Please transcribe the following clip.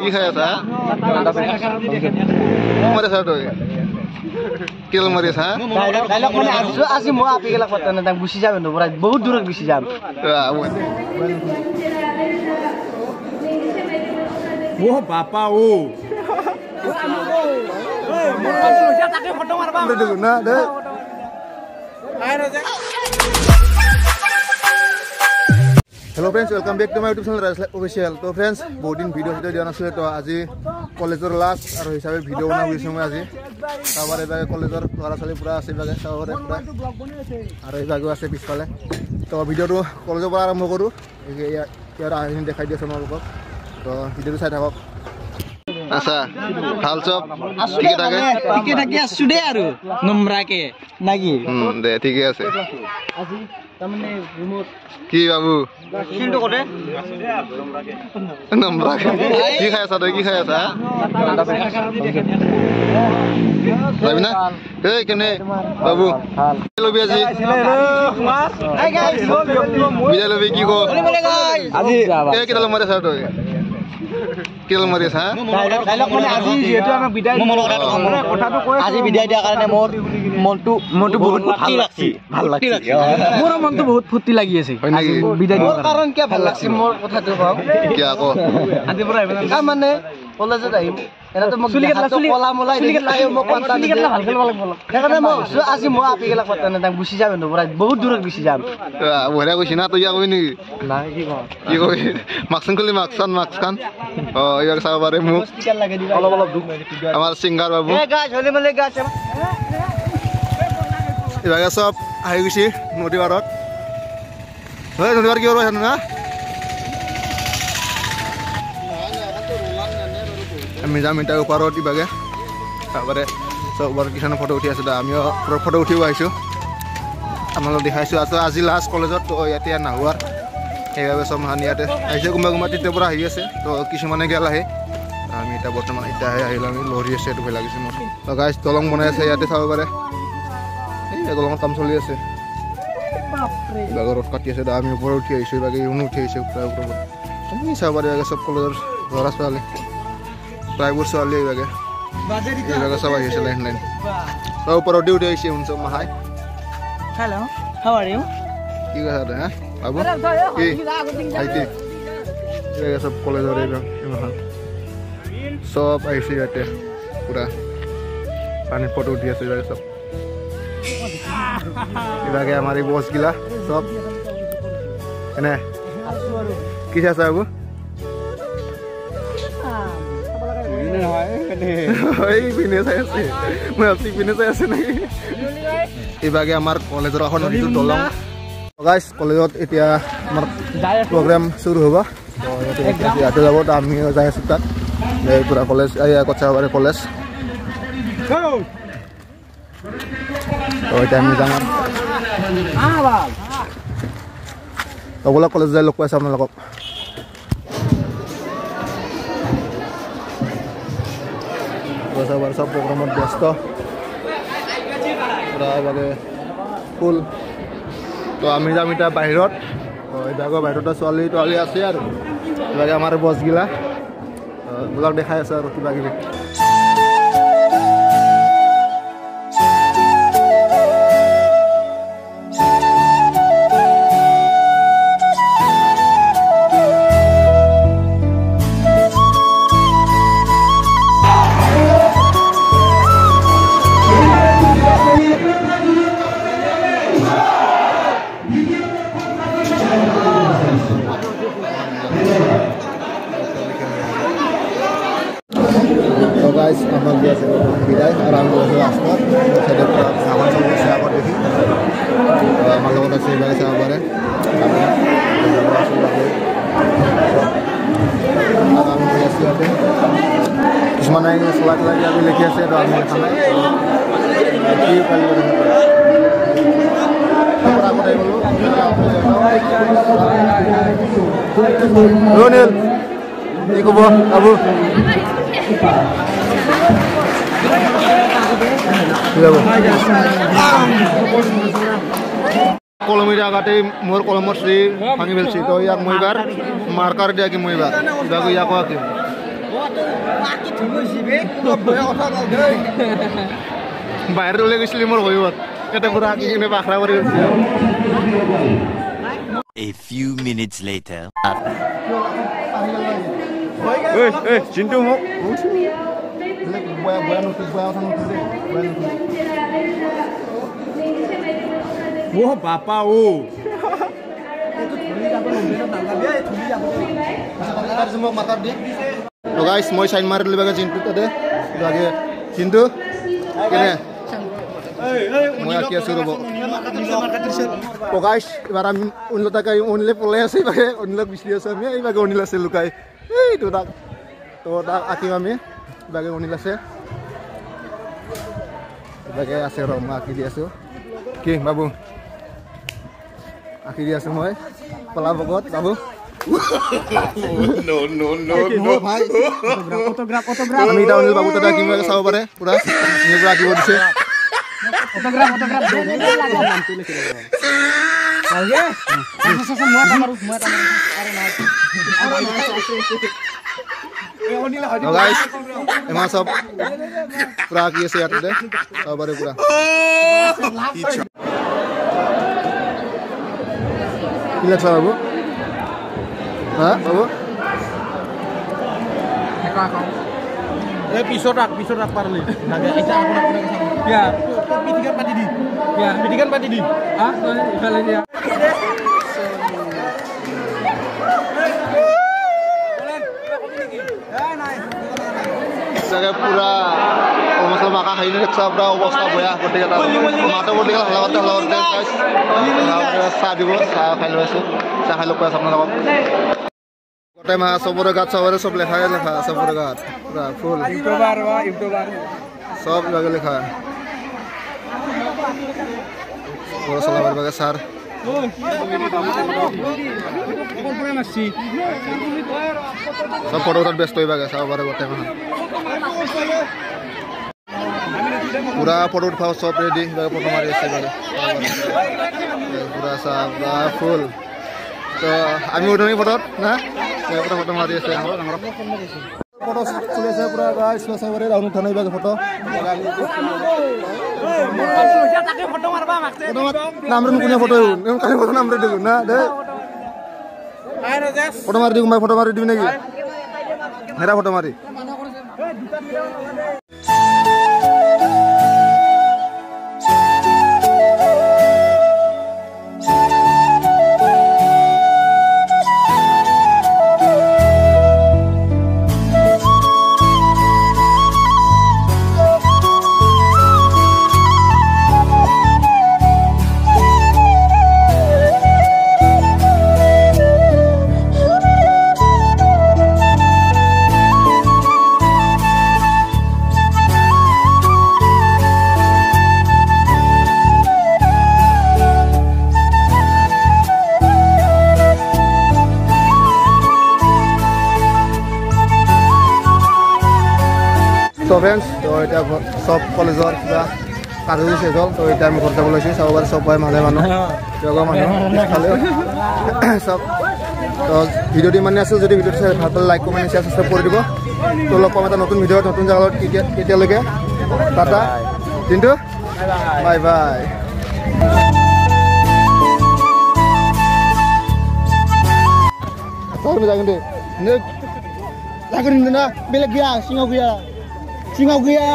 কি খাই আছা? মাৰি আছা তই? কেল মাৰি আছা? ডাইলগ মানে আজি মই আপি গেলা কথা নাই, গুচি যাম বহুত দূৰত গুচি যাম। ও বাপা ও না দে। Hello' friends, welcome back to my YouTube channel Raj official. তো ফ্ৰেণ্ডছ, বহুত দিন ভিডিঅ' চিডিঅ' দিয়া নাছিলে, তো আজি কলেজৰ লাষ্ট আৰু হিচাপে ভিডিঅ' বনাব গৈছোঁ মই আজি। তাৰপৰা এইভাগে কলেজৰ ল'ৰা ছোৱালী পূৰা আছে এইভাগে চাব পাৰে পূৰা, আৰু এইভাগেও আছে পিছফালে। তো ভিডিঅ'টো কলেজৰ পৰা আৰম্ভ কৰোঁ, ইয়াৰ আহিনি দেখাই দি আছোঁ আপোনালোকক। তো ভিডিঅ'টো চাই থাকক। আচ্ছা, ভাল চব ঠিকে থাকে? ঠিকে থাকে আছো দে আৰু নম্ৰাকে নাকি? দে ঠিকে আছে। কি বাবু নম্ৰাকে কি খাই আছা তই? কি খাই আছা? যাবি না? এই কেনে বাবু লবি আজি? বিদায় লবি কি ক? এই কেইটা মাৰি আছা তই? কেল মাৰি আছা? আজি বিদায় দিয়াৰ কাৰণে মোৰ মনটো মনটো বহুত ফূৰ্তি লাগছে। ভাল লাগছে, মোৰ মনটো বহুত ফূৰ্তি লাগি আছে বিদায় দিয়াৰ কাৰণ। কিয় ভাল লাগছে মোৰ কথাটো কওঁ কিয় আকৌ? আজি পৰা মানে কলেজত আহিম, এনেতো মোক কলা মলাই মোক সেইকাৰণে মই ভাবছো আজি মই আপি গেলা কথা নাই, গুচি যাম বহুত দূৰত গুচি যাম। বঢ়িয়া কৈছি না তই? কবি নেকি? কি কবি? মাস্কখন খুলি, মাস্কখন মাস্কখন। অ এইবাৰ চাব পাৰে মোক আমাৰ ছিংগাৰ বাবু। এইভাগে চব আহি গৈছে নদী পাৰত। নদী পাৰ কি কৰিব না? আমি যাম এতিয়া ওপৰত ইভাগে, তাৰপৰে চব ওপৰত কিছুমানে ফটো উঠি আছে, আমিও ফটো উঠিব আহিছোঁ, আপোনালোক দেখাইছোঁ। আছো আজি লাষ্ট কলেজত, তো ইয়াতে নাহোৱাৰ সেইবাবে চব মানুহ ইয়াতে আহিছে। কোনোবা কোনোবা তেতিয়াৰ পৰা আহি আছে, তো কিছুমানে গেল আহি। আমি এতিয়া বৰ্তমান এতিয়াহে আহিলোঁ আমি। লৰি আছে, এইটো ভয় লাগিছে মোৰ। তো গাইজ দলং বনাই আছে ইয়াতে চাব পাৰে, এই দলঙৰ কাম চলি আছে। ইভাগে ৰ'দ কাটি আছে, আমি ওপৰত উঠি আহিছোঁ, ইভাগে ইউনো উঠি আহিছে ওপৰত। এই চাব পাৰে ইভাগে চব কলেজৰ ল'ৰা ছোৱালী, প্ৰায়বোৰ ছোৱালী এইভাগে এইভাগে চব আহি আছে লাইন লাইন। চব ওপৰতে উঠি আহিছে চব মাহাই। কি কথা হা বাবু? কি ভাইটি? এইভাগে চব কলেজৰ এইবিলাক চব আহিছে ইয়াতে, পুৰা পানীত ফটো উঠি আছে এইভাগে চব। এইভাগে আমাৰ এই বছগিলা চব এনে কি চাইছা বাবু? এইভাগে আমাৰ কলেজৰ এখন নদীটো দলং। গাইজ কলেজত এতিয়া আমাৰ প্ৰগ্ৰেম চুৰু হ'ব, ইয়াতে যাব, আমিও যাই আছোঁ তাত। পুৰা কলেজ কচাবাৰী কলেজ। এতিয়া আমি যাম আৰু কলেজ যাই লগ পাইছোঁ আপোনালোকক। চব প্ৰগ্ৰামত ব্যস্ত পুৰা এইভাগে ফুল। তো আমি যাম এতিয়া বাহিৰত। এইভাগৰ বাহিৰতে ছোৱালী তোৱালী আছে আৰু এইভাগে আমাৰ বছগিলা বিলাক দেখাই আছে আৰু কিবা কিবি। আমাক দি আছে বিদায় আৰু আমি আছোঁ ৰাস্তাত চাইডত ভাগন চলি আছে আগত দেখি। আমাৰ লগত আছে এইভাগে চাব পাৰে। আমি গৈ আছোঁ ইয়াতে, কিছুমানে চলাই চলাই কিবা লিখি আছে, তো আমি দেখা নাই কি পালি। আগত আহি গ'লোঁ। কি ক'ব বাবু? কলমীৰ জাগাতে মোৰ কলমৰ শ্ৰী ভাঙি পেলছি, তো ইয়াক মই এইবাৰ মাৰ্কাৰ দিয়া কি মই এইবাৰ ইয়াকো আঁকিম। বাহিৰত ওলাই গৈছিলি মোৰ ভয়ত ইয়াতে পুৰা আঁকি কিনে পাখৰা কৰি গৈছে। A few minutes later. এই চিন্তু মোক ও বাপা ও গাইস মই চাইন মাৰি দিলো বাগে চিন্তু তাতে লাগে চিন্তু কেনে মই আঁকি আছো ৰ'ব। তো গাইস এবাৰ আমি অনিলতাকে অনিলে পলাই আছে, এইবাগে অনিলক বিচাৰি আছো আমি। এইবাগে অনিল আছে লুকাই, এইটো তাক তো তাক আঁকিম আমি। এইবাগে অনিল আছে, এইবাগে আছে ৰ, মই আঁকি দি আছো। কি বাবু আঁকি দি আছো মই কলা বগত বাবু। আমি এতিয়া অনিল বাবু তাতে আঁকিম, চাব পাৰে পুৰা পুৰা আঁকিব দিছে। এমাহ চব পুৰা আঁকি আছে ইয়াতে, চাব পাৰে পুৰা। কি লাগছে বাবু? হা বাবু পিছত আঁক, পিছত আঁক পাৰলি পিঠিখন পাতি দি, পিঠিখন পাতি দি ইফালে দিয়া। পুৰা মাকা খাই পুৰা অৱস্থা বেয়া, গতিকে মাটো গতিকে হাল্লা হাল্লা চাহ দিব, চাহ খাই লৈ আছোঁ, চাহ খাই লগ পাই আছোঁ আপোনালোকক। গোটেই মাহ চবৰে গাত চবৰে চব লেখাই লেখা, চবৰে গাত পুৰা ফুল চব লাগে লেখা। চলাবৰ বাবে ছাৰ চব ফটো উঠাত ব্যস্ত হৈ বাগে, চাব পাৰে গোটেই মাহ পুৰা ফটো উঠা চব ৰেডি, ফটো মাৰি আছে পুৰা চাহ পুৰা ফুল। তো আমি উঠো ফটোত না, ফটো মাৰি আছে, ফটো চলি আছে পুৰা। ৰাউণ্ড উঠা নাই ফটো নামৰে কোনে ফটো ফটো নামৰে দিওঁ না দে, ফটো মাৰি দিওঁ মই, ফটো মাৰি দিবি নেকি? হেৰা ফটো মাৰি। তো ফ্ৰেণ্ডছ, তো এতিয়া চব কলেজৰ কিবা কাৰ্যসূচী শেষ হ'ল, তো এতিয়া আমি ঘৰত যাব লৈছোঁ। চাব পাৰে চব মানুহে মানুহ মানুহ পিছফালেও চব। তো ভিডিঅ'টো ইমানেই আছিল, যদি ভিডিঅ'টো চাই ভাল পালে লাইক কমেণ্ট শ্বেয়াৰ ছাবস্ক্ৰাইব কৰি দিব। তো লগ পাম এটা নতুন ভিডিঅ'ত নতুন জেগাত, তেতিয়ালৈকে টাটা, কিন্তু বাই বাই। বেলেগ গैया, सिङाव गैया, सिङाव गैया।